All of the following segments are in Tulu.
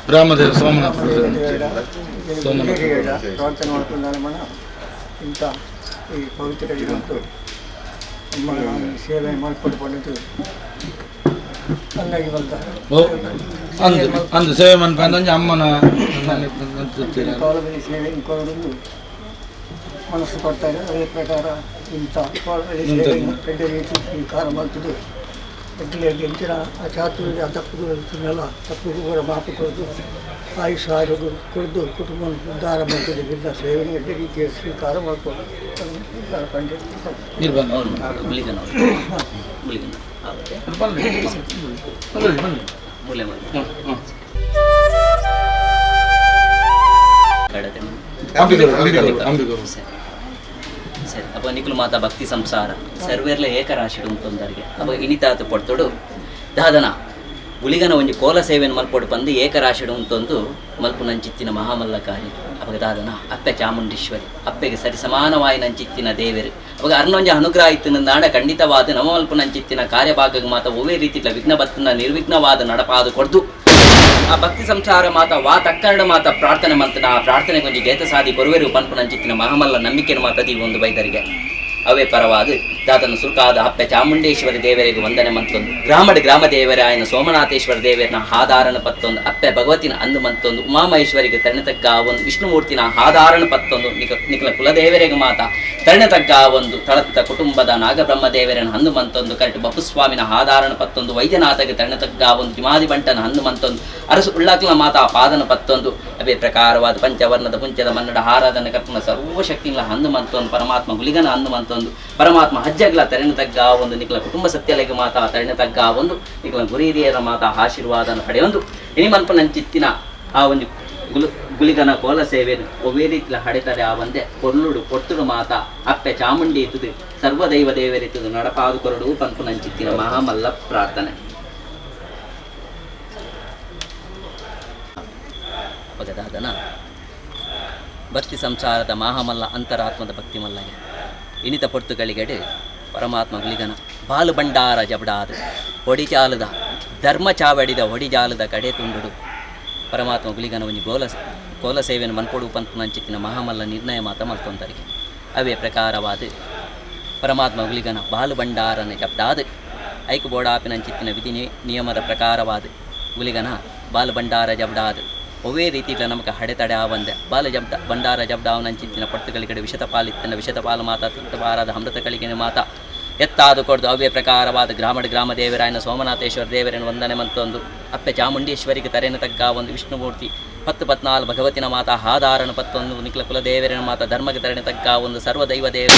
ಗ್ರಾಮದೇವ ಸೋಮನಾಥ ಪ್ರಾರ್ಥನೆ ಮಾಡ್ಕೊಂಡು ಇಂಥ ಈ ಪವಿತ್ರ ದಿನಂತು ಅಮ್ಮನ ಸೇವೆ ಮಾಡಿಕೊಂಡು ಹಂಗಾಗಿ ಬಂತ ಅಂದು ಅಂದು ಸೇವೆ ಮನ್ಪಂದಂಜಿ ಅಮ್ಮನ ಕಾಲದಲ್ಲಿ ಸೇವೆ ಕೊಡಲು ಮನಸ್ಸು ಕೊಡ್ತಾರೆ. ಅದೇ ಪ್ರಕಾರ ಇಂಥ ಸೇವೆ ಎಡ್ಡೆ ರೀತಿ ಸ್ವೀಕಾರ ಮಾಡ್ತದೆ. ಎಡ್ಡೆ ಎಂಚಿನ ಆ ಚಾತುರ್ಯ ತಪ್ಪು ತಪ್ಪು ಕೂಡ ಮಾಪು ಕೊಡೋದು, ಆಯುಷ್ ಆರೋಗ್ಯ ಕೊಡೋದು, ಕುಟುಂಬ ಉದ್ಧಾರ ಮಾಡ್ತದೆ. ಇಲ್ಲ ಸೇವೆ ಎಡ್ಡೆ ರೀತಿಯ ಸ್ವೀಕಾರ ಮಾಡ್ಕೊಂಡು ಸರಿ. ಅಪ್ಪ ನಿಖಲು ಮಾತಾ ಭಕ್ತಿ ಸಂಸಾರ ಸರ್ವೇರ್ಲ ಏಕರಾಶಿ ತೊಂದರಿಗೆ ಅಪ್ಪ ಇನಿತಾತ ಪೊಡ್ತೊಡು ದಾದನ ಗುಳಿಗನ ಒಂಜಿ ಕೋಲ ಸೇವೆಯನ್ನು ಮಲ್ಪೊಡು ಪಂದು ಏಕರಾಶಿಡು ಅಂತೊಂದು ಮಲ್ಪು ನಂಚಿತ್ತಿನ ಮಹಾಮಲ್ಲ ಕಾರ್ಯ. ಅವಾಗ ದಾದನ ಅಪ್ಪೆ ಚಾಮುಂಡೇಶ್ವರಿ ಅಪ್ಪೆಗೆ ಸರಿ ಸಮಾನವಾಯಿ ನಂಚಿತ್ತಿನ ದೇವರು. ಅವಾಗ ಅರ್ನೊಂಜ ಅನುಗ್ರಹ ಇತ್ತಿನ ನಾಡ ಖಂಡಿತವಾದ ನಮ ಮಲ್ಪು ನಂಚಿತ್ತಿನ ಕಾರ್ಯಭಾಗ ಮಾತ ಒವ್ವೇ ರೀತಿಯ ವಿಘ್ನ ಬತ್ತನ ನಿರ್ವಿಘ್ನವಾದ ನಡಪಾದು ಕೊಡ್ದು ಆ ಭಕ್ತಿ ಸಂಸಾರ ಮಾತ ವಾ ತಕ್ಕರಡ ಮಾತ ಪ್ರಾರ್ಥನೆ ಮಂತನ ಆ ಪ್ರಾರ್ಥನೆ ಕೊಂಚ ಜೇತ ಸಾದಿ ಕೊರುವೆರು ಪನ್ಪು ನಂಚಿತ್ತಿನ ಮಹಾಮಲ್ಲ ನಂಬಿಕೆನ ಮಾತದಿ ಒಂದು ಬೈದರಿಗೆ ಅವೇ ಪರವಾದ ದಾತನ ಸುಲ್ಕಾದ ಅಪ್ಪೆ ಚಾಮುಂಡೇಶ್ವರಿ ದೇವರಿಗೆ ವಂದನೆ ಮಂತೊಂದು ಗ್ರಾಮದ ಗ್ರಾಮ ದೇವರಾಯನ ಸೋಮನಾಥೇಶ್ವರ ದೇವರನ ಹಾದಾರಣ ಪತ್ತೊಂದು ಅಪ್ಪೆ ಭಗವತಿನ ಅಂದು ಮಂತೊಂದು ಉಮಾಮಹೇಶ್ವರಿಗೆ ತರಣತಗ್ಗ ಒಂದು ವಿಷ್ಣುಮೂರ್ತಿನ ಹಾದಾರಣ ಪತ್ತೊಂದು ನಿಖಲ ಕುಲದೇವರಿಗೆ ಮಾತ ತರಣತಗ್ಗ ಒಂದು ತಳತ್ತ ಕುಟುಂಬದ ನಾಗಬ್ರಹ್ಮ ದೇವರನ ಹಂದು ಮಂತೊಂದು ಕರೆಕ್ಟ್ ಬಪುಸ್ವಾಮಿನ ಹಾದಾರಣ ಪತ್ತೊಂದು ವೈದ್ಯನಾಥಗೆ ತರಣತಗ್ಗ ಒಂದು ಹಿಮಾದಿ ಬಂಟನ ಹಂದು ಮಂತೊಂದು ಅರಸು ಉಳ್ಳಾಕ್ಲ ಮಾತಾ ಪಾದನ ಪತ್ತೊಂದು ಅವೇ ಪ್ರಕಾರವಾದ ಪಂಚವರ್ಣದ ಪುಂಚದ ಮನ್ನಡ ಹಾರಾಧನ ಕರ್ತನ ಸರ್ವಶಕ್ತಿಗಳ ಹಂದು ಮಂತೊಂದು ಪರಮಾತ್ಮ ಗುಲಿಗನ ಹಂದು ಮಂತೊಂದು ಪರಮಾತ್ಮ ಹಜ್ಜಗ್ಲ ತರಣ ತಗ್ಗ ಒಂದು ನಿಖಲ ಕುಟುಂಬ ಸತ್ಯಲೆಗೆ ಮಾತಾ ತರಣ ತಗ್ಗ ಒಂದು ನಿಖಲ ಗುರಿರಿಯರ ಮಾತಾ ಆಶೀರ್ವಾದನ ಪಡೆಯೊಂದು ಇನಿ ಮನ್ಪನಂಚಿತ್ತಿನ ಆ ಒಂದು ಗುಲಿಗನ ಕೋಲ ಸೇವೆ ಒವ್ವೇ ರೀತಿಯ ಹಡೆತಡೆ ಆ ಒಂದೇ ಕೊರ್ಲುಡು ಪೊರ್ತುಡು ಮಾತಾ ಅಪ್ಪೆ ಚಾಮುಂಡಿ ಇತ್ತದು ಸರ್ವದೈವ ದೇವರಿತದು ನಡಪಾದು ಕೊರಡು ಪನ್ಪುನಂಚಿತ್ತಿನ ಮಹಾಮಲ್ಲ ಪ್ರಾರ್ಥನೆ. ದಾದನ ಭಕ್ತಿ ಸಂಸಾರದ ಮಹಾಮಲ್ಲ ಅಂತರಾತ್ಮದ ಭಕ್ತಿ ಮಲ್ಲಗೆ ಇನಿತ ಪೊರ್ತುಗಳಿಗೆಡೆ ಪರಮಾತ್ಮ ಗುಲಿಗನ ಬಾಲು ಭಂಡಾರ ಜಬಡಾದ ಹೊಡಿಜಾಲದ ಧರ್ಮ ಚಾವಡಿದ ಹೊಡಿಜಾಲದ ಕಡೆ ತುಂಡುಡು ಪರಮಾತ್ಮ ಗುಲಿಗನ ಒಂಜಿ ಕೋಲ ಸೇವೆಯನ್ನು ಮನ್ಪೊಡು ಪಂಪುನಂಚಿತ್ತಿನ ಮಹಾಮಲ್ಲ ನಿರ್ಣಯ ಮಾತ ಮಲ್ತೊಂದರಿಗೆ ಅವೇ ಪ್ರಕಾರವಾದ ಪರಮಾತ್ಮ ಗುಲಿಗನ ಬಾಲು ಭಂಡಾರನ ಜಬಡಾದ ಐಕು ಬೋಡಾಪಿನಂಚಿತ್ತಿನ ವಿಧಿ ನಿಯಮದ ಪ್ರಕಾರವಾದ ಗುಲಿಗನ ಬಾಲು ಭಂಡಾರ ಜಬಡಾದ ಒವ್ವೇ ರೀತಿಗಳ ನಮಗೆ ಹಡೆತಡೆ ಆವಂದೆ ಬಾಲ ಜಬ್ಡ ಭಂಡಾರ ಜಬ್ಡಾವನಂಚಿತ್ತಿನ ಪೊರ್ತುಗಳಿಗಡೆ ವಿಷತ ಪಾಲಿತ್ತನ ವಿಷತ ಪಾಲು ಮಾತ ತುತ್ತವಾರದ ಅಮೃತ ಮಾತ ಎತ್ತಾದು ಕೊಡ್ದು ಅವ್ಯ ಪ್ರಕಾರವಾದ ಗ್ರಾಮದ ಗ್ರಾಮ ದೇವರಾಯನ ಸೋಮನಾಥೇಶ್ವರ ದೇವರನ್ನು ವಂದನೆ ಮಂತೊಂದು ಅಪ್ಪೆ ಚಾಮುಂಡೇಶ್ವರಿಗೆ ತರೇನ ತಗ್ಗ ಒಂದು ವಿಷ್ಣುಮೂರ್ತಿ ಪತ್ತು ಪತ್ನಾಲ್ ಭಗವತಿನ ಮಾತಾ ಹಾದಾರನ ಪತ್ತೊಂದು ನಿಖಲ ಕುಲದೇವರನ ಮಾತಾ ಧರ್ಮಕ್ಕೆ ತರಣೆ ತಗ್ಗ ಒಂದು ಸರ್ವದೈವ ದೇವ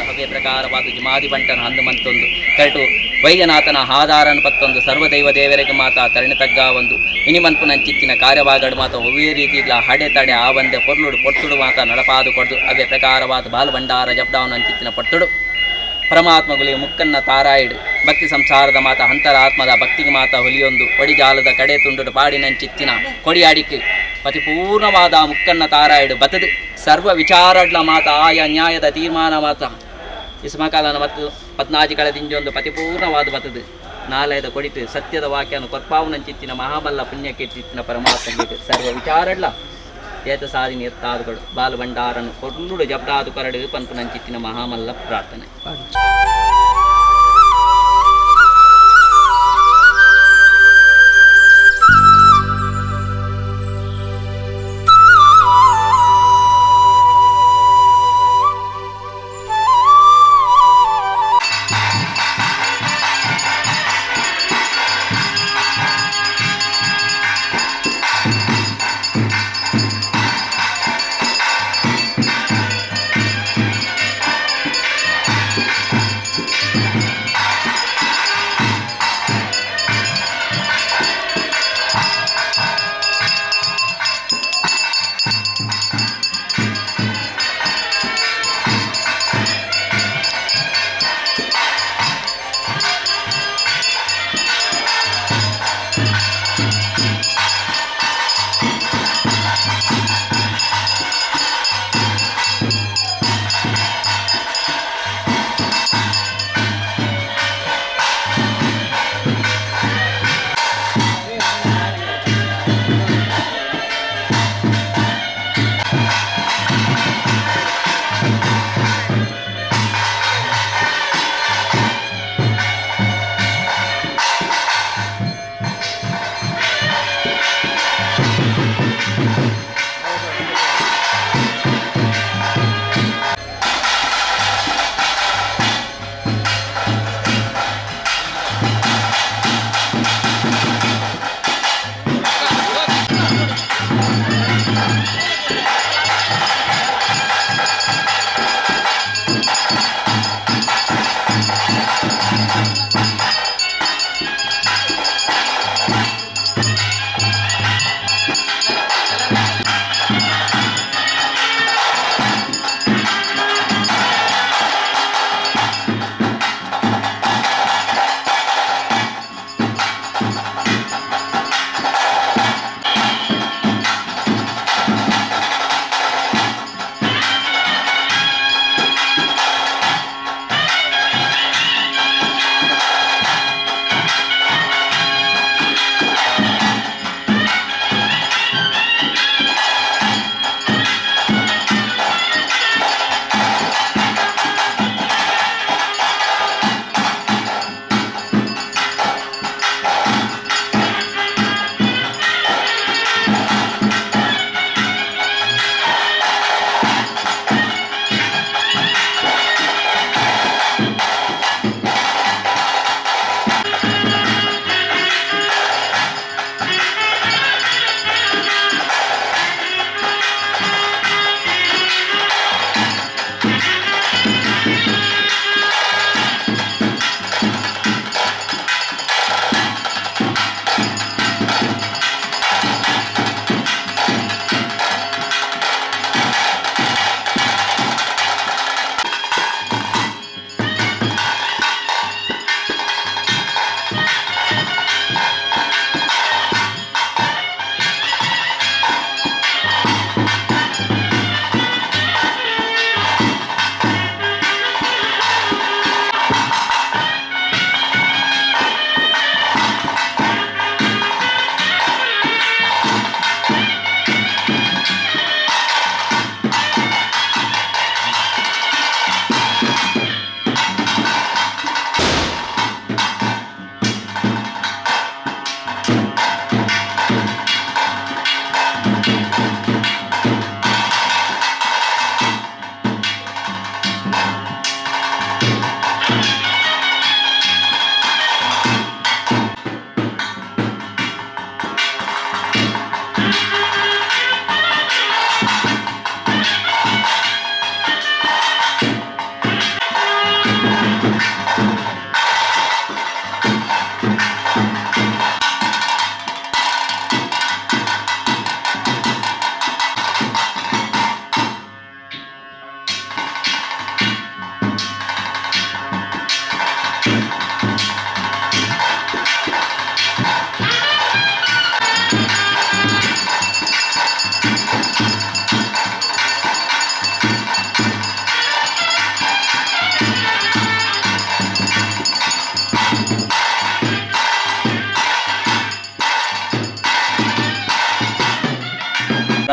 ಹವ್ಯ ಪ್ರಕಾರವಾದ ಜಿಮಾದಿ ಬಂಟನ ಹಂದು ಮಂತೊಂದು ಕರಟು ವೈದ್ಯನಾಥನ ಹಾದಾರನ ಪತ್ತೊಂದು ಸರ್ವದೈವ ದೇವರಿಗೆ ಮಾತಾ ತರಣೆ ತಗ್ಗ ಒಂದು ಇನಿಮನ್ಪುನಂಚಿತ್ತಿನ ಕಾರ್ಯವಾಗಡು ಮಾತ ಒವ್ವೇ ರೀತಿ ಇಲ್ಲ ಹಡೆ ತಡೆ ಆ ಒಂದೆ ಪೊರ್ಲುಡು ಪೊರ್ತುಡು ಮಾತ ನಡಪಾದು ಕೊಡ್ದು ಅವ್ಯ ಪ್ರಕಾರವಾದ ಬಾಲ್ ಭಂಡಾರ ಜಬ್ಡಾವನಂಚಿತ್ತಿನ ಪೊರ್ತುಡು ಪರಮಾತ್ಮಗಳಿಗೆ ಮುಕ್ಕನ್ನ ತಾರಾಯಿಡು ಭಕ್ತಿ ಸಂಸಾರದ ಮಾತ ಅಂತರಾತ್ಮದ ಭಕ್ತಿಗೆ ಮಾತ ಹುಲಿಯೊಂದು ಒಡಿಜಾಲದ ಕಡೆ ತುಂಡು ಪಾಡಿನಂಚಿತ್ತಿನ ಕೊಡಿಯಾಡಿಕೆ ಪತಿಪೂರ್ಣವಾದ ಮುಕ್ಕನ್ನ ತಾರಾಯಿಡು ಬತದು ಸರ್ವ ವಿಚಾರಡ್ಲ ಮಾತ ಆಯ ನ್ಯಾಯದ ತೀರ್ಮಾನ ಮಾತ ಇಸ್ಮಕಾಲನ ಮತ್ತು ಪದ್ನಾಜಿ ಕಳೆದಿಂಜೊಂದು ಪತಿಪೂರ್ಣವಾದ ಬತದು ನಾಲಯದ ಕೊಡಿತು ಸತ್ಯದ ವಾಕ್ಯನು ಕೊತ್ಪಾವುನಂಚಿತ್ತಿನ ಮಹಾಬಲ್ಲ ಪುಣ್ಯಕೀರ್ತಿತ್ತಿನ ಪರಮಾತ್ಮ ಸರ್ವ ವಿಚಾರಡ್ಲ ಏತ ಸಾಧಿ ಎತ್ತಾದುಗಳು ಬಾಲು ಭಂಡಾರನು ಕೊರ್ಲುಡು ಜಬ್ಡಾದು ಕರಡು ಪಂಪುನಂಚಿತ್ತಿನ ಮಹಾಮಲ್ಲ ಪ್ರಾರ್ಥನೆ.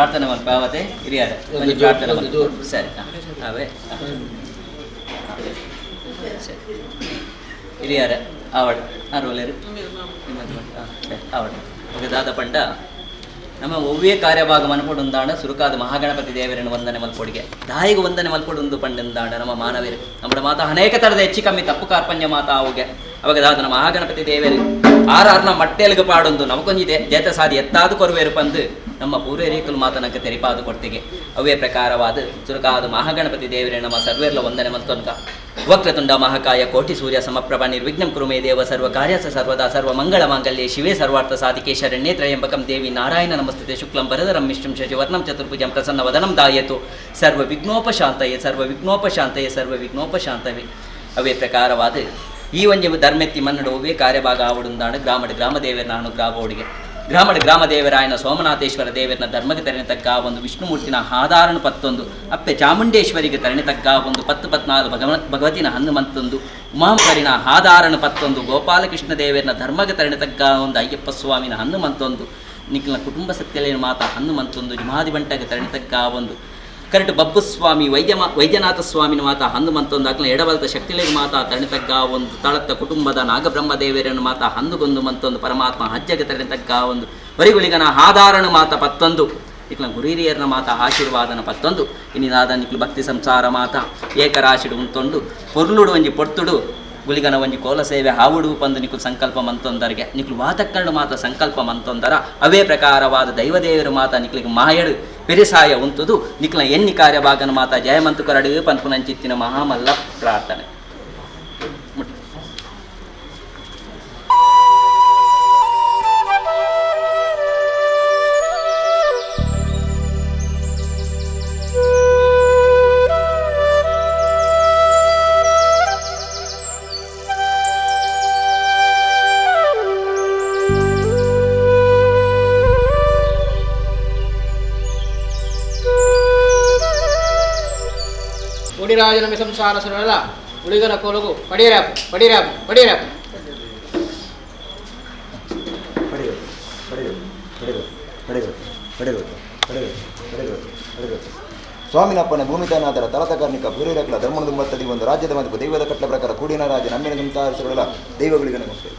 ಪ್ರಾರ್ಥನೆ ಮಲ್ಪಾವತೆ ಹಿರಿಯರ ಒಂಜಿ ಪ್ರಾರ್ಥನೆ ಮಲ್ಪು. ಸರಿ ಅವೇ ಸರಿ ಹಿರಿಯರ ಆವಡ್ ಆರು ಆವಡ್ ఒక ದಾದ ಪಂಡ ನಮ್ಮ ಒವ್ವೇ ಕಾರ್ಯಭಾಗ ಮನ್ಪೊಡುಂದಾಂಡ ಸುರುಕಾದ ಮಹಾಗಣಪತಿ ದೇವರನ್ನು ವಂದನೆ ಮಲ್ಪೊಡಿಗೆ ದಾಯಿಗೆ ವಂದನೆ ಮಲ್ಪೊಡುಂದು ಪಂಡಂದಾಂಡ ನಮ್ಮ ಮಾನವರು ನಮ್ಮ ಮಾತಾ ಅನೇಕ ಥರದ ಹೆಚ್ಚು ಕಮ್ಮಿ ತಪ್ಪು ಕಾರ್ಪಣ್ಯ ಮಾತಾ ಅವುಗೆ ಅವಾಗ ದಾದ ನಮ್ಮ ಮಹಾಗಣಪತಿ ದೇವರು ಆರಾರ್ನ ಮಟ್ಟೆಲ್ಗೆ ಪಾಡೊಂದು ನಮಕೊಂಜಿದೆ ಜೇತ ಸಾದಿ ಎತ್ತಾದು ಕೊರುವೇರು ಪಂದು ನಮ್ಮ ಪೂರ್ವರೀಕುಲು ಮಾತನಕ್ಕೆ ತೆರಿಪಾದು ಕೊಡ್ತಿಗೆ ಅವೇ ಪ್ರಕಾರವಾದ ಸುರುಕಾದ ಮಹಾಗಣಪತಿ ದೇವರೇ ನಮ್ಮ ಸರ್ವೇರ್ಲ ವಂದನೆ ಮಲ್ತೊನ್ಕ ವಕ್ರತುಂಡ ಮಹಾಕಾಯ ಕೋಟಿ ಸೂರ್ಯ ಸಮಪ್ರಭ ನಿರ್ವಿಘ್ನಂ ಕುರುಮೇ ದೇವ ಸರ್ವ ಕಾರ್ಯಸ ಸರ್ವದಾ ಸರ್ವ ಮಂಗಳ ಮಾಂಗಲ್ಯೆ ಶಿವೇ ಸರ್ವಾರ್ಥ ಸಾಧಿಕೆ ಶರಣ್ಯೇ ತ್ರಯಂಬಕಂ ದೇವಿ ನಾರಾಯಣ ನಮಸ್ತುತೆ ಶುಕ್ಲಂ ವರದರಂ ವಿಷ್ಣುಂ ಶಶಿವರ್ಣಂ ಚತುರ್ಭುಜಂ ಪ್ರಸನ್ನ ವದನಂ ದಾಯತು ಸರ್ವ ವಿಘ್ನೋಪಶಾಂತಯೇ ಸರ್ವ ವಿಘ್ನೋಪಶಾಂತಯೇ ಸರ್ವ ವಿಘ್ನೋಪಶಾಂತವೇ. ಅವೇ ಪ್ರಕಾರವಾದ ಈ ಒಂಜಿ ಧರ್ಮೆತ್ತಿ ಮನ್ನಡು ಒವ್ವೇ ಕಾರ್ಯಭಾಗ ಆವಡುಂದಾಣ ಗ್ರಾಮಡು ಗ್ರಾಮದೇವರನ ಅನುಗ್ರಹ ಗ್ರಾಮಡ ಗ್ರಾಮದೇವರಾಯನ ಸೋಮನಾಥೇಶ್ವರ ದೇವರನ ಧರ್ಮಕ್ಕೆ ತರಣಿ ತಗ್ಗ ಒಂದು ವಿಷ್ಣುಮೂರ್ತಿನ ಆಧಾರಣ ಪತ್ತೊಂದು ಅಪ್ಪೆ ಚಾಮುಂಡೇಶ್ವರಿಗೆ ತರಣಿ ತಗ್ಗ ಒಂದು 10 14 ಭಗವತಿನ ಹನುಮಂತೊಂದು ಉಮಾಂಕರಿನ ಆಧಾರಣ ಪತ್ತೊಂದು ಗೋಪಾಲಕೃಷ್ಣ ದೇವರನ ಧರ್ಮಕ್ಕೆ ತರಣಿ ತಗ್ಗ ಒಂದು ಅಯ್ಯಪ್ಪ ಸ್ವಾಮಿನ ಹನುಮಂತೊಂದು ನಿಖಿಲ ಕುಟುಂಬ ಸತ್ಯಲೇನ ಮಾತಾ ಹನುಮಂತೊಂದು ಜುಮಾದಿ ಬಂಟಗೆ ತರಣಿ ತಗ್ಗ ಒಂದು ಕರೆಕ್ಟ್ ಬಬ್ಬುಸ್ವಾಮಿ ವೈದ್ಯನಾಥ ಸ್ವಾಮಿನ ಮಾತಾ ಹನುಮಂತೊಂದು ಅಕ್ಲ ಎಡಬಲದ ಶಕ್ತಿಲೇಗ ಮಾತಾ ತರಣಿ ತಗ್ಗ ಒಂದು ತಳತ್ತ ಕುಟುಂಬದ ನಾಗಬ್ರಹ್ಮ ದೇವರನ್ನು ಮಾತಾ ಹಂದುಗೊಂದು ಮಂತೊಂದು ಪರಮಾತ್ಮ ಹಜ್ಜಗೆ ತರಣಿ ತಗ್ಗ ಒಂದು ವರಿಗುಳಿಗನ ಆಧಾರಣ ಮಾತ ಪತ್ತೊಂದು ಇಕ್ಲ ಗುರಿರಿಯರ್ನ ಮಾತಾ ಆಶೀರ್ವಾದನ ಪತ್ತೊಂದು ಇನ್ನಿನಾದ ನಿಕ್ಲು ಭಕ್ತಿ ಸಂಸಾರ ಮಾತಾ ಏಕರಾಶಿಡು ಉಂತೊಂಡು ಪೊರ್ಲುಡು ಒಂಜಿ ಪೊರ್ತುಡು ಗುಳಿಗನ ಒಂಜಿ ಕೋಲ ಸೇವೆ ಹಾವುಡು ಪಂದು ನಿಕ್ಲು ಸಂಕಲ್ಪ ಮಂತೊಂದರಿಗೆ ನಿಕ್ಲು ವಾತಕ್ಕಂಡು ಮಾತ ಸಂಕಲ್ಪ ಮಂತೊಂದರ ಅವೇ ಪ್ರಕಾರವಾದ ದೈವದೇವರು ಮಾತ ನಿಕ್ಲಿಗೆ ಮಾಯಡು ಪೆರಿಸಾಯ ಉಂತುದು ನಿಕ್ಲ ಎನ್ನಿ ಕಾರ್ಯಭಾಗನ ಮಾತ ಜಯಮಂತು ಕರಡು ಪನ್ಪುನಂಚಿತ್ತಿನ ಮಹಾಮಲ್ಲ ಪ್ರಾರ್ಥನೆ. ಕೋಡಿರಾಜನ ಸಂಸಾರ ಸುರಳ ಉಳಿಗನ ಕೋಲಗು ಪಡಿಯರಾಪು ಪಡಿಯರಾಪು ಪಡಿಯರಾಪು ಸ್ವಾಮಿನಪ್ಪನ ಭೂಮಿತಾನಾಥರ ತಲತಕರ್ಣಿಕ ಪೂರ್ವಿರಕಲ ಧರ್ಮದುಂಬತ್ತದಿ ಒಂದು ರಾಜ್ಯದ ಮತ್ತು ದೈವದ ಕಟ್ಲ ಪ್ರಕಾರ ಕೂಡಿನ ರಾಜ ನಮ್ಮಿನ ಸಂಸಾರ ಸುರಳ ದೈವಗಳಿಗೆ ನಮಸ್ತೆ.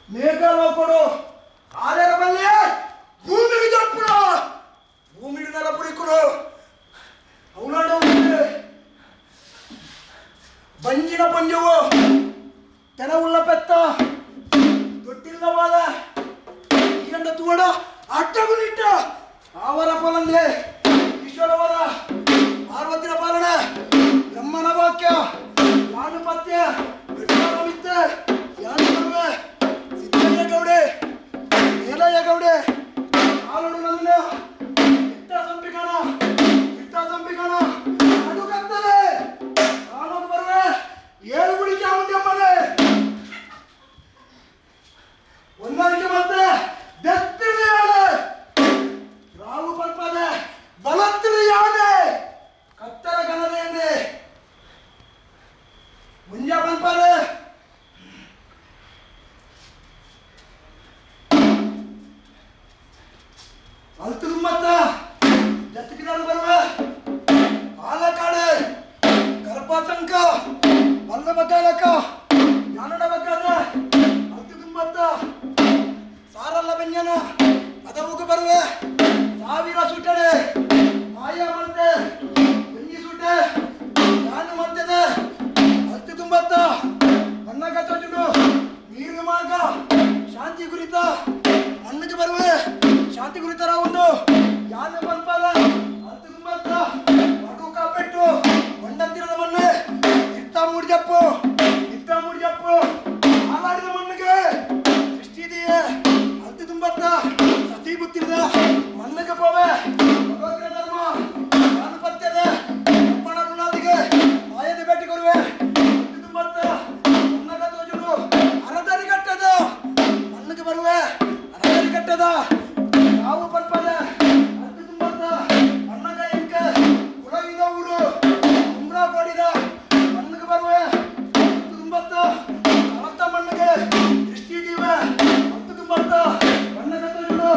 ಮೇಘಲೋಕಡು ಆಲೆರ ಬಲ್ಲೆ ಭೂಮಿಗೆ ಜಪ್ಪುಣ ಭೂಮಿಗೆ ನರಪುರಿಕುಡು ಅವನಾಡ ಬಂಜಿನ ಪಂಜವು ತೆನವುಳ್ಳ ಪೆತ್ತ ದೊಡ್ಡಿಲ್ಲವಾದ ಈಗಂಡ ತೂವಡ ಅಡ್ಡಗುಲಿಟ್ಟ ಆವರ ಪೊಲಂದೆ ಈಶ್ವರವರ ಪಾರ್ವತಿನ ಪಾಲನೆ ಬ್ರಹ್ಮನ ವಾಕ್ಯ ಯಾನು ಪತ್ಯ ಮಿತ್ತೆ ಯಾನು ಬರುವೆ ಸಿದ್ದಯ್ಯ ಗೌಡೆ ಮೇಲಯ್ಯ ಗೌಡೆ ಆಲಡು ನನ್ನ ಇತ್ತ ಸಂಪಿಕಣ ಇತ್ತ ಸಂಪಿಕಣ ಅದು ಕತ್ತಲೆ ನಾನು ಬರುವೆ ಏಳು ಗುಡಿ ಚಾಮುಂಡಿ ಅಮ್ಮನೆ ಹೊಂದಾಣಿಕೆ ಮತ್ತೆ ದತ್ತಿನ ಯಾನೆ ರಾವು ಪಲ್ಪದೆ ಬಲತ್ತಿನ ಯಾನೆ ಕತ್ತರ ಗಣದೆ ಮುಂಜ ಪಲ್ಪದೆ ಅಲ್ತು ಮತ್ತ ಜತ್ತಿಗಿದಾರು ಬರುವೆ ಪಾಲಕಾಡೆ ಕರ್ಪಸಂಕ ವಲ್ಲಭ ಕಾಲಕ ಜ್ಞಾನಡ ಬಗ್ಗದ ಅಲ್ತು ತುಂಬತ್ತ ಸಾರಲ್ಲ ಬೆಂಜನ ಪದವುಗು ಬರುವೆ ಸಾವಿರ ಸುಟಡೆ ಮಾಯ ಮಲ್ತೆ ಒಂಜಿ ಸುಟೆ ನಾನು ಮಲ್ತದೆ ಅಲ್ತು ತುಂಬತ್ತ ಬಣ್ಣಗ ತೋಜುಡು ನೀರು ಮಾರ್ಗ ಶಾಂತಿ ಕುರಿತ ಮಣ್ಣಿಗೆ ಬರುವೆ ಶಾಂತಿ ಕುರಿತರ ಒಂದು ಯಾನ ಪಲ್ಪಲ ಅಲ್ತು ತುಂಬತ್ತ ಮಡು ಕಾಪೆಟ್ಟು ಒಂಡಂತಿರದ ಮಣ್ಣೆ ಇತ್ತ ಮೂಡಿಜಪ್ಪು ಇತ್ತ ಮೂಡಿಜಪ್ಪು ಹಾಲಾಡಿದ ಮಣ್ಣಿಗೆ ದೃಷ್ಟಿ ಇದೆಯೇ ಅಲ್ತಿ ತುಂಬತ್ತ ಸತಿ ಬುತ್ತಿರದ ಮಣ್ಣಿಗೆ ಪೋವೆ ಭಗವದ್ಗೀತೆ ಧರ್ಮ ನಾನು ಪತ್ಯದ ಅಪ್ಪಣ ಋಣಾದಿಗೆ ಮಾಯದ ಭೇಟಿ ಕೊರುವೆ ಅಲ್ತಿ ತುಂಬತ್ತ ಮಣ್ಣಗ ತೋಜುಡು ಅರದರಿ ಕಟ್ಟದ ಮಣ್ಣಿಗೆ ಬರುವೆ ಅರದರಿ ಕಟ್ಟದ ನಾವು ಪಲ್ಪದ ಅಲ್ತಿ ತುಂಬತ್ತ ಮಣ್ಣಗ ಎಂಕ ಕುಲಗಿದ ಊರು ಉಮ್ರಾ ಕೊಡಿದ ಮಣ್ಣಿಗೆ ಬರುವೆ ಅಲ್ತಿ ತುಂಬತ್ತ ಅರತ್ತ ಮಣ್ಣಿಗೆ ದೃಷ್ಟಿ ಇದೀವ ಅಲ್ತಿ ತುಂಬತ್ತ ಮಣ್ಣಗ ತೋಜುಡು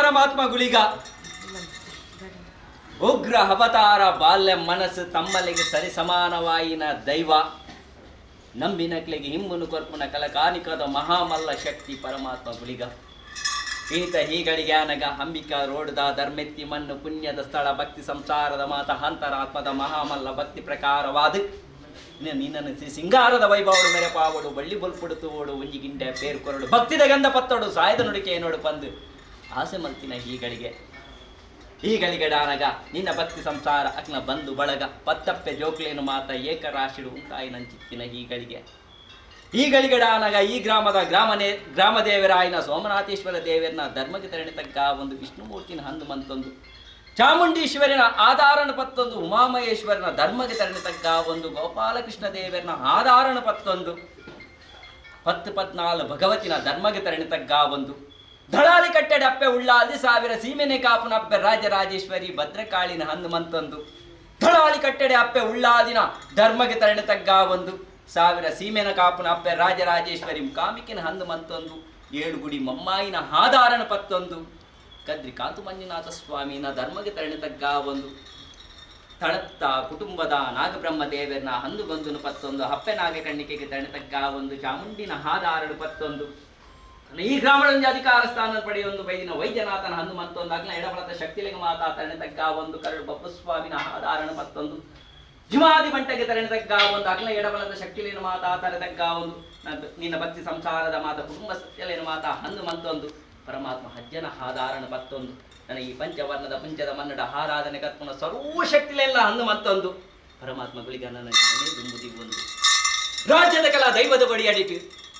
ಪರಮಾತ್ಮ ಗುಳಿಗ ಉಗ್ರ ಅವತಾರ ಬಾಲ್ಯ ಮನಸ್ಸು ತಮ್ಮಲಿಗೆ ಸರಿ ಸಮಾನವಾಯಿನ ದೈವ ನಂಬಿನಕ್ಲಿಗೆ ಹಿಮ್ಮನು ಕೊರ್ಪುನ ಕಲಕಾನಿಕದ ಮಹಾಮಲ್ಲ ಶಕ್ತಿ ಪರಮಾತ್ಮ ಗುಳಿಗ ಈತ ಹೀಗಳಿಗೆ ಅನಗ ಅಂಬಿಕಾ ರೋಡ್ದ ಧರ್ಮೆತ್ತಿ ಮಣ್ಣು ಪುಣ್ಯದ ಸ್ಥಳ ಭಕ್ತಿ ಸಂಸಾರದ ಮಾತ ಅಂತರಾತ್ಮದ ಮಹಾಮಲ್ಲ ಭಕ್ತಿ ಪ್ರಕಾರವಾದ ನಿನ್ನನ್ನು ಶ್ರೀ ಸಿಂಗಾರದ ವೈಭವಡು ಮೆರೆಪಾವಡು ಬಳ್ಳಿ ಬೊಲ್ಪುಡು ತೋಡು ಒಂಜಿ ಗಿಂಡೆ ಪೇರು ಕೊರಡು ಭಕ್ತಿದ ಗಂಧ ಪತ್ತೋಡು ಸಾಯದ ನುಡಿಕೆ ನೋಡು ಪಂದು ಆಸೆ ಮಲ್ತಿನ ಹೀಗಳಿಗೆ ಹೀಗಳಿಗಡಾನಗ ನಿನ್ನ ಭಕ್ತಿ ಸಂಸಾರ ಅಕ್ನ ಬಂಧು ಬಳಗ ಪತ್ತಪ್ಪೆ ಜೋಕ್ಲೇನು ಮಾತ ಏಕರಾಶಿಡು ಉಂತಾಯಿ ನಂಚಿತ್ತಿನ ಹೀಗಳಿಗೆ ಈಗಳಿಗಡಾನಗ ಈ ಗ್ರಾಮದ ಗ್ರಾಮದೇವರಾಯನ ಸೋಮನಾಥೇಶ್ವರ ದೇವರನ್ನ ಧರ್ಮಕ್ಕೆ ತರಣಿ ತಗ್ಗ ಒಂದು ವಿಷ್ಣುಮೂರ್ತಿನ ಹಂದು ಮಂತೊಂದು ಚಾಮುಂಡೀಶ್ವರನ ಆಧಾರಣ ಪತ್ತೊಂದು ಉಮಾಮಹೇಶ್ವರನ ಧರ್ಮಕ್ಕೆ ತರಣಿ ತಗ್ಗ ಒಂದು ಗೋಪಾಲಕೃಷ್ಣ ದೇವರನ ಆಧಾರಣ ಪತ್ತೊಂದು 10 14 ಭಗವತಿನ ಧರ್ಮಕ್ಕೆ ತರಣಿ ತಗ್ಗ ಒಂದು ದಳಾಲಿ ಕಟ್ಟಡ ಅಪ್ಪೆ ಉಳ್ಳಾದಿ ಸಾವಿರ ಸೀಮೆನೆ ಕಾಪುನ ಅಪ್ಪೆ ರಾಜರಾಜೇಶ್ವರಿ ಭದ್ರಕಾಳಿನ ಹನುಮಂತೊಂದು ದಳಾಲಿ ಕಟ್ಟಡೆ ಅಪ್ಪೆ ಉಳ್ಳಾದಿನ ಧರ್ಮಕ್ಕೆ ತರಣಿ ತಗ್ಗ ಒಂದು ಸಾವಿರ ಸೀಮೆನ ಕಾಪುನ ಅಪ್ಪೆ ರಾಜರಾಜೇಶ್ವರಿ ಕಾಮಿಕಿನ ಹನುಮಂತೊಂದು ಏಳುಗುಡಿ ಮಮ್ಮಾಯಿನ ಆಧಾರಣ ಪತ್ತೊಂದು ಕದ್ರಿ ಕಾಂತು ಮಂಜುನಾಥ ಸ್ವಾಮಿನ ಧರ್ಮಕ್ಕೆ ತರಣಿ ತಗ್ಗ ಒಂದು ತಳತ್ತ ಕುಟುಂಬದ ನಾಗಬ್ರಹ್ಮ ದೇವರನ್ನ ಹಂದುಗೊಂದನು ಪತ್ತೊಂದು ಹಪ್ಪೆ ನಾಗ ಕಣ್ಣಿಕೆಗೆ ತರಣಿ ತಗ್ಗ ಒಂದು ಚಾಮುಂಡಿನ ಹಾದಾರಡು ಪತ್ತೊಂದು ಈ ಗ್ರಾಮದೊಂದು ಅಧಿಕಾರ ಸ್ಥಾನ ಪಡೆಯೊಂದು ಬೈದಿನ ವೈದ್ಯನಾಥನ ಹನುಮಂತೊಂದು ಅಗ್ನ ಎಡಬಲದ ಶಕ್ತಿಲಿಂಗ ಮಾತಾ ತರಣಿ ತಗ್ಗ ಒಂದು ಕರಡು ಬಪ್ಪುಸ್ವಾಮಿನ ಆಧಾರಣ ಪತ್ತೊಂದು ಜುಮಾದಿ ಬಂಟಗೆ ತರಣಿ ತಗ್ಗ ಒಂದು ಅಗ್ನ ಎಡಬಲದ ಶಕ್ತಿಲಿನ ಮಾತಾ ತರೆ ತಗ್ಗ ಒಂದು ನಿನ್ನ ಭಕ್ತಿ ಸಂಸಾರದ ಮಾತ ಕುಟುಂಬ ಸತ್ಯಲೇನ ಮಾತಾ ಹನುಮಂತೊಂದು ಪರಮಾತ್ಮ ಹಜ್ಜನ ಆಧಾರಣ ಪತ್ತೊಂದು ನನ್ನ ಈ ಪಂಚವರ್ಣದ ಪುಂಜದ ಮನ್ನಡ ಆರಾಧನೆ ಕತ್ಪುನ ಸರ್ವಶಕ್ತಿಲೆಲ್ಲ ಹನುಮಂತೊಂದು ಪರಮಾತ್ಮ ಗುಳಿಗ ನನ್ನ ದುಂಬುದಿ ಒಂದು ರಾಜ್ಯದ ಕಲಾ ದೈವದ ಬಡಿಯಡಿಟು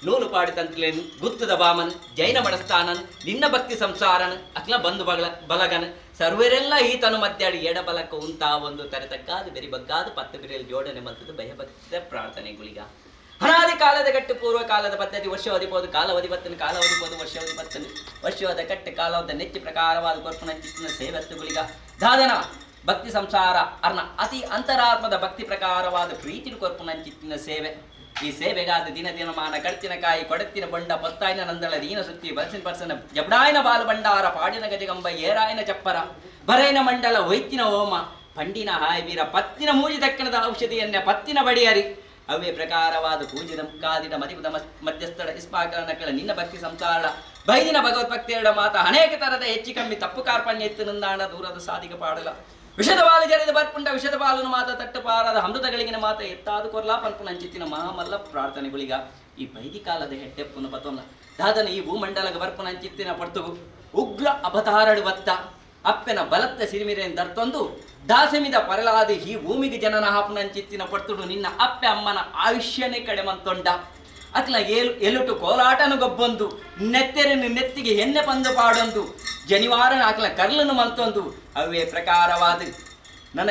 ನೂಲು ಪಾಡಿ ತಂತ್ಲೇನು ಗುತ್ತದ ಬಾಮನ್ ಜೈನ ಮಡಸ್ಥಾನನ್ ನಿನ್ನ ಭಕ್ತಿ ಸಂಸಾರನ್ ಅಕ್ಲ ಬಂಧು ಬಲಗನ್ ಸರ್ವರೆಲ್ಲ ಈತನು ಮಧ್ಯಾಡಿ ಎಡಬಲಕ್ಕ ಉಂತಾ ಒಂದು ತರೆತಕ್ಕಾದ ಬೆರಿ ಬಗ್ಗಾದ ಪತ್ತು ಬಿರಿಯಲ್ಲಿ ಜೋಡಣೆ ಮಲ್ತದ್ದು ಭಯಭಕ್ತ ಪ್ರಾರ್ಥನೆಗುಳಿಗ ಅನಾದಿ ಕಾಲದ ಕಟ್ಟು ಪೂರ್ವ ಕಾಲದ ಪದ್ಧತಿ ವರ್ಷವಧಿಪೋದು ಕಾಲವಧಿ ಬತ್ತನು ಕಾಲವಧಿಪೋದು ವರ್ಷವಧಿ ಬತ್ತನು ವರ್ಷವಾದ ಕಟ್ಟು ಕಾಲವದ ನೆಚ್ಚಿ ಪ್ರಕಾರವಾದ ಕೊರ್ಪುನ ಚಿತ್ತಿನ ಸೇವತ್ತುಗುಳಿಗ ದಾದನ ಭಕ್ತಿ ಸಂಸಾರ ಅರ್ನ ಅತಿ ಅಂತರಾತ್ಮದ ಭಕ್ತಿ ಪ್ರಕಾರವಾದ ಪ್ರೀತಿ ಕೊರ್ಪುನ ಚಿತ್ತಿನ ಸೇವೆ ಈ ಸೇವೆಗಾದ ದಿನ ದಿನಮಾನ ಕಡ್ತಿನ ಕಾಯಿ ಕೊಡತ್ತಿನ ಬೊಂಡ ಪೊತ್ತಾಯಿನ ನಂದಳ ದೀನ ಸುತ್ತಿ ಬಲಸಿನ ಪರ್ಸನ ಜಬಡಾಯನ ಬಾಲು ಬಂಡಾರ ಪಾಡಿನ ಗಜಗಂಬ ಏರಾಯನ ಚಪ್ಪರ ಬರೈನ ಮಂಡಲ ಒಯ್ತಿನ ಹೋಮ ಪಂಡಿನ ಹಾಯ್ಬೀರ ಪತ್ತಿನ ಮೂಜಿ ದಕ್ಕಣದ ಔಷಧಿಯನ್ನೇ ಪತ್ತಿನ ಬಡಿಯರಿ ಅವೇ ಪ್ರಕಾರವಾದ ಪೂಜಿದ ಮುಕ್ಕಾದಿಡ ಮದಿಪದ ಮಧ್ಯಸ್ಥಳ ಇಸ್ಮಾಕಲ ನಕಲ ನಿನ್ನ ಭಕ್ತಿ ಸಂಸಾರ ಬೈದಿನ ಭಗವದ್ಭಕ್ತಿಯರ ಮಾತ ಅನೇಕ ತರದ ಹೆಚ್ಚು ಕಮ್ಮಿ ತಪ್ಪು ಕಾರ್ಪಣ್ಯ ಎತ್ತು ನಂದಾಣ ದೂರದ ಸಾಧಿಕ ಪಾಡಲ ವಿಷದ ಬಾಲು ಜರಿದ ಬರ್ಪುಂಡ ವಿಷದ ಬಾಲನು ಮಾತ ತಟ್ಟು ಪಾರದ ಅಮೃತಗಳಿಗಿನ ಮಾತ ಎತ್ತಾದು ಕೊರ್ಲಾ ಪನ್ಪುನ ಅಂಚಿತ್ತಿನ ಮಹಾಮಲ್ಲ ಪ್ರಾರ್ಥನೆಗಳಿಗ ಈ ಬೈದಿ ಕಾಲದ ಹೆಟ್ಟೆಪ್ಪುನ ಪತೊಲ್ಲ ದಾದನ ಈ ಭೂಮಂಡಲಗ ಬರ್ಪುನ ಅಂಚಿತ್ತಿನ ಪಡ್ತುಗು ಉಗ್ರ ಅಬತಾರಡು ಬತ್ತ ಅಪ್ಪೆನ ಬಲತ್ತ ಸಿರಿಮಿರೆಯನ್ನು ದರ್ತೊಂದು ದಾಸಮಿದ ಪರಲಾದಿ ಈ ಭೂಮಿಗೆ ಜನನ ಹಾಪುನಂಚಿತ್ತಿನ ಪಡ್ತುಡು ನಿನ್ನ ಅಪ್ಪೆ ಅಮ್ಮನ ಆಯುಷ್ಯನೇ ಕಡೆ ಮಂತೊಂಡ ಅತ್ಲ ಎಲುಟು ಕೋಲಾಟನು ಗೊಬ್ಬೊಂದು ನೆತ್ತೆರನ್ನು ನೆತ್ತಿಗೆ ಎಣ್ಣೆ ಪಂದು ಪಾಡೊಂದು ಜನಿವಾರನ ಆಕ್ಲ ಕರ್ಲನು ಮಂತೊಂದು ಅವೇ ಪ್ರಕಾರವಾದ ನನ್ನ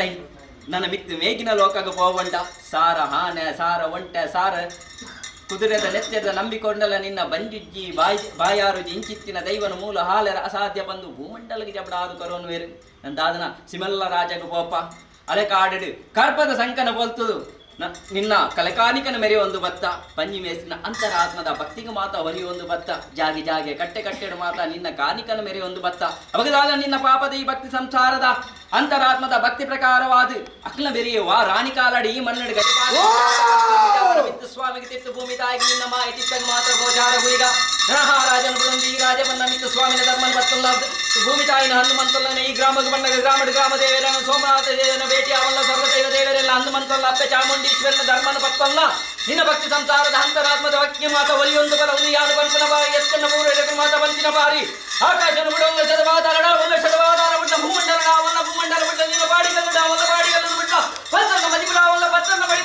ನನ್ನ ಮಿತ್ತು ಮೇಗಿನ ಲೋಕಗ ಪೋವಂಡ ಸಾರ ಹಾನೆ ಸಾರ ಒಂಟೆ ಸಾರ ಕುದುರೆದ ನೆತ್ತೆದ ನಂಬಿಕೊಂಡಲ ನಿನ್ನ ಬಂಜುಜ್ಜಿ ಬಾಯ್ ಬಾಯಾರು ಇಂಚಿತ್ತಿನ ದೈವನ ಮೂಲ ಹಾಲರ ಅಸಾಧ್ಯ ಬಂದು ಭೂಮಂಡಲಗೆ ಜಬಡಾದು ಕರೋನ್ವೇರು ನಂದಾದನ ಸಿಮಲ್ಲ ರಾಜಗ ಪೋಪ ಅಲೆಕಾಡಡು ಕರ್ಪದ ಸಂಕನ ಬೋಲ್ತುದು ನಿನ್ನ ಕಲಕಾನಿಕನ ಮೆರೆ ಒಂದು ಬತ್ತ ಪಂಜಿ ಮೇಸಿನ ಅಂತರಾತ್ಮದ ಭಕ್ತಿಗೆ ಮಾತ ಒಲಿಯೊಂದು ಬತ್ತ ಜಾಗೆ ಜಾಗೆ ಕಟ್ಟೆ ಕಟ್ಟೆಡು ಮಾತ ನಿನ್ನ ಕಾನಿಕನ ಮೆರೆ ಒಂದು ಬತ್ತ ಅವಾಗ ನಿನ್ನ ಪಾಪದ ಈ ಭಕ್ತಿ ಸಂಸಾರದ ಅಂತರಾತ್ಮದ ಭಕ್ತಿ ಪ್ರಕಾರವಾದ ಅಕ್ಲ ಬೆರೆಯುವ ರಾಣಿ ಕಾಲಡಿ ಈ ಮನ್ನಡಿ ಗಜಪಾಲ ಸ್ವಾಮಿಗೆ ತಿಟ್ಟು ಭೂಮಿ ತಾಯಿಗೆ ನಿನ್ನ ಮಾಯ ಚಿತ್ತಂಗ ಮಾತ್ರ ಗೋಚಾರ ಹುಯಿಗ ರಾಜನ ಬುಡಂದು ಈ ರಾಜವನ್ನ ಮಿತ್ತು ಸ್ವಾಮಿನ ಧರ್ಮನ ಬತ್ತಲ್ಲ ಭೂಮಿ ತಾಯಿನ ಹನುಮಂತಲ್ಲನ ಈ ಗ್ರಾಮದ ಬಣ್ಣಗ ಗ್ರಾಮದ ಗ್ರಾಮ ದೇವರನ ಸೋಮನಾಥ ದೇವನ ಭೇಟಿ ಅವಲ್ಲ ಸರ್ವದೈವ ದೇವರೆಲ್ಲ ಹನುಮಂತಲ್ಲ ಅಪ್ಪೆ ಚಾಮುಂಡೀಶ್ವರನ ಧರ್ಮನ ಬತ್ತಲ್ಲ ನಿನ್ನ ಭಕ್ತಿ ಸಂಸಾರದ ಅಂತರಾತ್ಮದ ಭಕ್ತಿ ಮಾತ ಒಲಿಯೊಂದು ಬಲ ಉನಿಯಾನು ಬನ್ಪನ ಬಾರಿ ಎತ್ತನ್ನ ಮೂರು ಮಾತ ಬಂತಿನ ಬಾರಿ ಆಕಾಶನ ಬಿಡೊಂದು ಶತವಾದಾರಣ ಒಂದು ಶತವಾದಾರ ಬಿಟ್ಟ ಭೂಮಂಡಲ ಅವನ್ನ ಭೂಮಂಡಲ ಬಿಟ್ಟ ನಿನ್ನ ಬಾಡಿಗಲ್ಲು ಅವನ್ನ ಬಾಡಿಗಲ್ಲು ಬಿಟ್ಟ ಪತ್ತನ್ನ ಮದಿಬಿಡ ಅವಲ್ಲ ಪತ್ತನ್ನ ಬಡಿ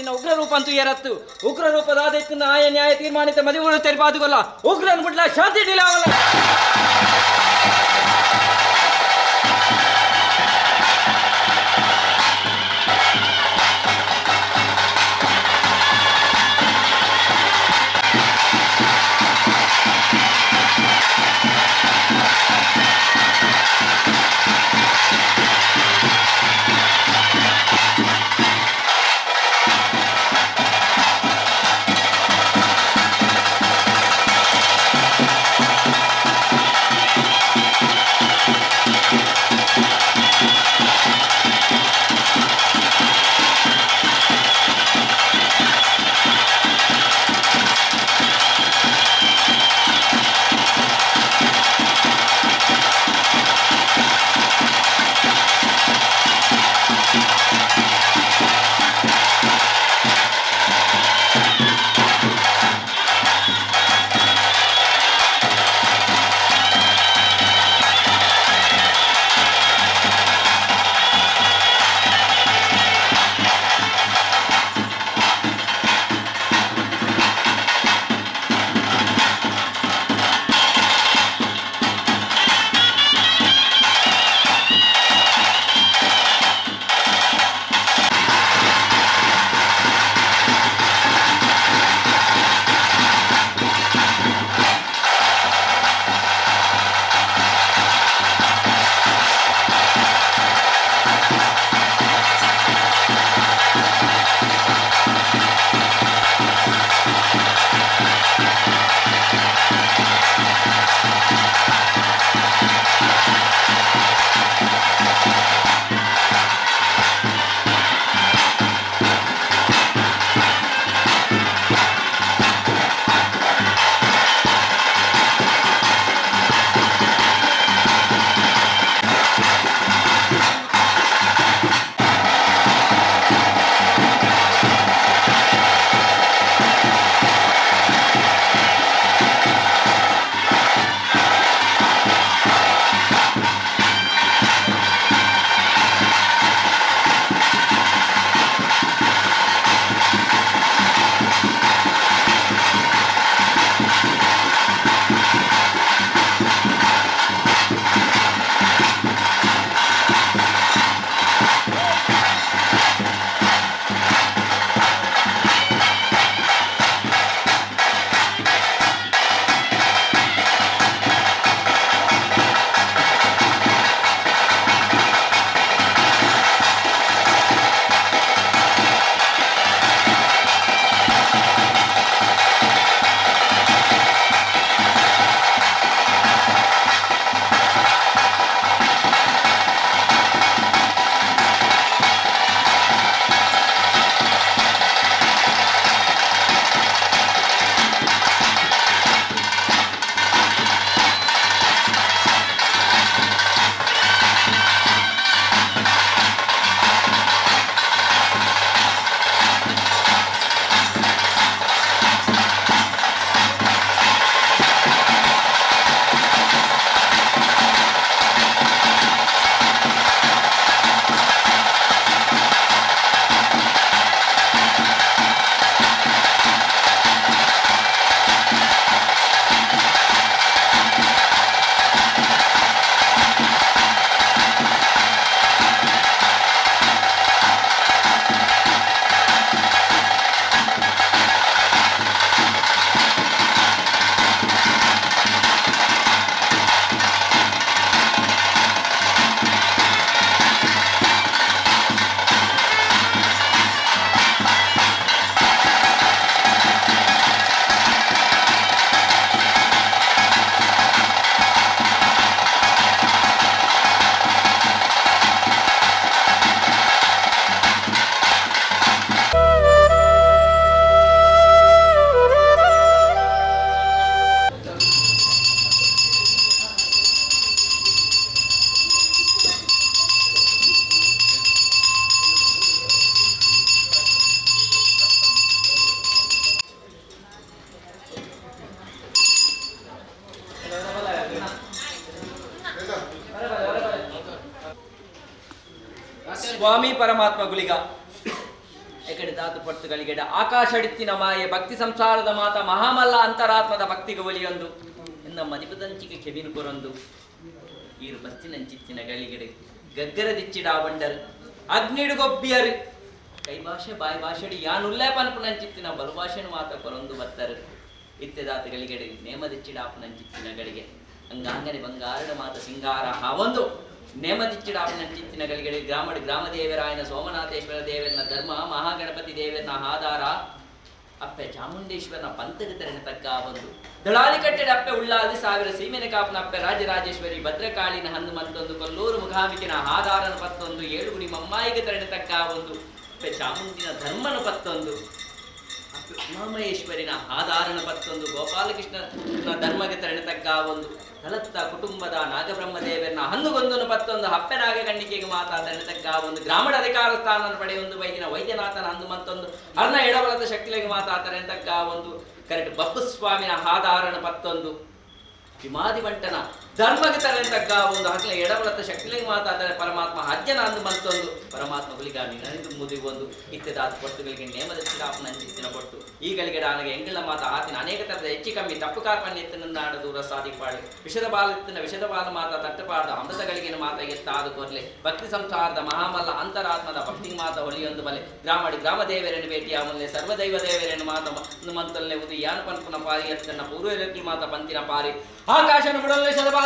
ನಿನ್ನ ಉಗ್ರ ರೂಪ ಅಂತೂ ಏರತ್ತು ಉಗ್ರ ರೂಪದ ಆದೈತು ಆಯ ನ್ಯಾಯ ತೀರ್ಮಾನಿತ ಮದುವೆ ತೆರಪಾದುಗೊಲ್ಲ ಉಗ್ರನ್ ಬಿಡ್ಲ ಶಾಂತಿ ಡಿಲಾವಲ್ಲ. ಸ್ವಾಮಿ ಪರಮಾತ್ಮ ಗುಳಿಗ ಎಕಡೆ ದಾತು ಪರ್ತುಗಳಿಗೆಡ ಆಕಾಶಡಿತ್ತಿನ ಮಾಯೆ ಭಕ್ತಿ ಸಂಸಾರದ ಮಾತ ಮಹಾಮಲ್ಲ ಅಂತರಾತ್ಮದ ಭಕ್ತಿಗೆ ಒಲಿಯೊಂದು ಎನ್ನ ಮದಿಪದಂಚಿಗೆ ಕೆವಿನು ಕೊರೊಂದು ಈರು ಬತ್ತಿನಂಚಿತ್ತಿನ ಗಳಿಗೆಡೆ ಗಗ್ಗರದಿಚ್ಚಿಡ ಬಂಡರು ಅಗ್ನಿಡುಗೊಬ್ಬಿಯರು ಕೈ ಭಾಷೆ ಬಾಯಿ ಭಾಷೆಡಿ ಯಾನುಲ್ಲೇ ಪನ್ಪುನಂಚಿತ್ತಿನ ಬಲು ಭಾಷೆನು ಮಾತ ಕೊರೊಂದು ಬತ್ತರು ಇತ್ತೆದಾತ ಗಳಿಗೆಡೆ ನೇಮದಿಚ್ಚಿಡಾಪುನಂಚಿತ್ತಿನ ಗಳಿಗೆ ಅಂಗಾಂಗನೆ ಬಂಗಾರದ ಮಾತ ಸಿಂಗಾರ ಹಾವೊಂದು ನೇಮದಿಚ್ಚಿಡಾಪುನಂಚಿತ್ತಿನ ಗಳಿಗೆಡೆ ಗ್ರಾಮಡು ಗ್ರಾಮದೇವರಾಯನ ಸೋಮನಾಥೇಶ್ವರ ದೇವರನ ಧರ್ಮ ಮಹಾಗಣಪತಿ ದೇವರನ ಆಧಾರ ಅಪ್ಪೆ ಚಾಮುಂಡೇಶ್ವರನ ಪಂಥದ ತೆರಣ ತಕ್ಕ ಒಂದು ದಳಾಲಿ ಕಟ್ಟಡ ಅಪ್ಪೆ ಉಳ್ಳಾದಿ ಸಾವಿರ ಸೀಮೆನ ಕಾಪನ ಅಪ್ಪೆ ರಾಜರಾಜೇಶ್ವರಿ ಭದ್ರಕಾಳಿನ ಹನುಮಂತೊಂದು ಕೊಲ್ಲೂರು ಮುಖಾಮಿಕಿನ ಆಧಾರನ ಪತ್ತೊಂದು ಏಳುಗುಡಿ ಮಮ್ಮಾಯಿಗೆ ತೆರಣ ತಕ್ಕ ಒಂದು ಅಪ್ಪೆ ಚಾಮುಂಡಿನ ಧರ್ಮನ ಪತ್ತೊಂದು ಅಪ್ಪೆ ಉಮಾಮಹೇಶ್ವರಿನ ಆಧಾರನ ಪತ್ತೊಂದು ಗೋಪಾಲಕೃಷ್ಣನ ಧರ್ಮಕ್ಕೆ ತೆರಣ ತಕ್ಕ ಒಂದು ತಲತ್ತ ಕುಟುಂಬದ ನಾಗಬ್ರಹ್ಮದೇವರನ್ನ ಹನ್ನುಗೊಂದನು ಪತ್ತೊಂದು ಹಪ್ಪೆ ನಾಗಗಣ್ಣಿಕೆಗೆ ಮಾತಾ ತಕ್ಕ ಒಂದು ಗ್ರಾಮೀಣ ಅಧಿಕಾರ ಸ್ಥಾನ ಪಡೆಯೊಂದು ವೈದ್ಯನ ವೈದ್ಯನಾಥನ ಹನುಮಂತೊಂದು ಅರ್ಣ ಎಡಬಲದ ಶಕ್ತಿಗಳಿಗೆ ಮಾತಾ ತಕ್ಕ ಒಂದು ಕರೆಕ್ಟ್ ಬಪ್ಪುಸ್ವಾಮಿನ ಆಧಾರನ ಪತ್ತೊಂದು ವಿಮಾದಿ ಬಂಟನ ಧರ್ಮಕ್ಕೆ ತಕ್ಕ ಒಂದು ಹಗಲ ಎಡಬಲದ ಶಕ್ತಿಗಳಿಗೆ ಮಾತಾದರೆ ಪರಮಾತ್ಮ ಅಜ್ಜನ ಅಂದು ಮಂತೊಂದು ಪರಮಾತ್ಮ ಗುಲಿಗ ನಿನದು ಮುದಿಗೊಂದು ಇತ್ಯದಾದ ಪೊಟ್ಟುಗಳಿಗೆ ನೇಮದ ಚಿರಾಪನ ಅಂಚಿತ್ತಿನ ಪೊಟ್ಟು ಈ ಗಳಿಗೆ ಡಾನಗೆ ಎಂಗಳ ಮಾತ ಆತಿನ ಅನೇಕ ತರದ ಹೆಚ್ಚು ಕಮ್ಮಿ ತಪ್ಪು ಕಾರ್ಪಣ್ಯ ಎತ್ತಿನ ದೂರ ಸಾಧಿಪಾಡು ವಿಷದ ಬಾಲ ಎತ್ತಿನ ವಿಷದ ಬಾಲ ಮಾತ ತಟ್ಟಪಾಡದ ಅಮೃತಗಳಿಗಿನ ಮಾತ ಎತ್ತಾದು ಕೊರ್ಲೆ ಭಕ್ತಿ ಸಂಸಾರದ ಮಹಾಮಲ್ಲ ಅಂತರಾತ್ಮದ ಭಕ್ತಿ ಮಾತ ಒಲಿಯೊಂದು ಬಲೆ ಗ್ರಾಮಡಿ ಗ್ರಾಮ ದೇವರನ್ನು ಭೇಟಿಯ ಮುಲ್ಲೆ ಸರ್ವದೈವ ದೇವರನ್ನು ಮಾತ ಮಂತಲ್ಲೆ ಉದು ಯಾನು ಪನ್ಪುನ ಪಾರಿ ಎತ್ತನ್ನ ಪೂರ್ವರಕ್ಕಿ ಮಾತ ಪಂತಿನ ಪಾರಿ ಆಕಾಶನ ಬಿಡಲ್ಲೆ ಶರಬಾಲ